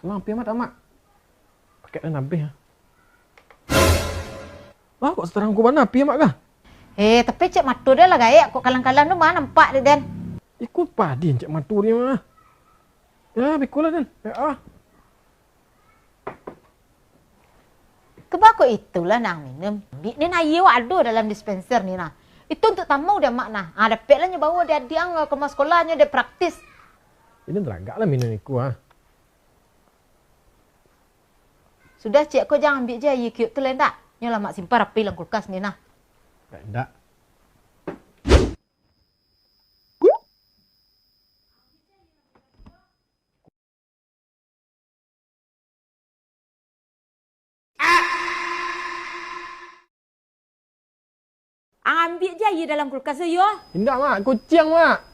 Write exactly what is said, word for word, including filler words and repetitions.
Lah, api amat, Mak. Paket kan habis, ah. Lah, kok seterang ko bana api amat kah? Eh, tapi cek mato den lah gaek, kok kalang-kalang tu ma nampak dek den. Iko padian cek mato den mah. Yo, beko lah den. Yo, ah. Kebako itulah nan minum. Ambiak ni nah, aia wak ado dalam dispenser ni nah. Itu untuak tamau dek amak nah. Ah, dapek lah nyo bawo dek adiak ang ka rumah sekolah nyo dek praktis. Ini teragak lah minum iko, ah. Sudah, ciek ko jan ambiak je aia kiuk tu lai ndak? Nyo lah mak simpan rapi dalam kulkas ni nah. Ndak, ndak. Ang ambiak je aia dalam kulkas tu, yo. Indak, Mak. Kuciang, Mak.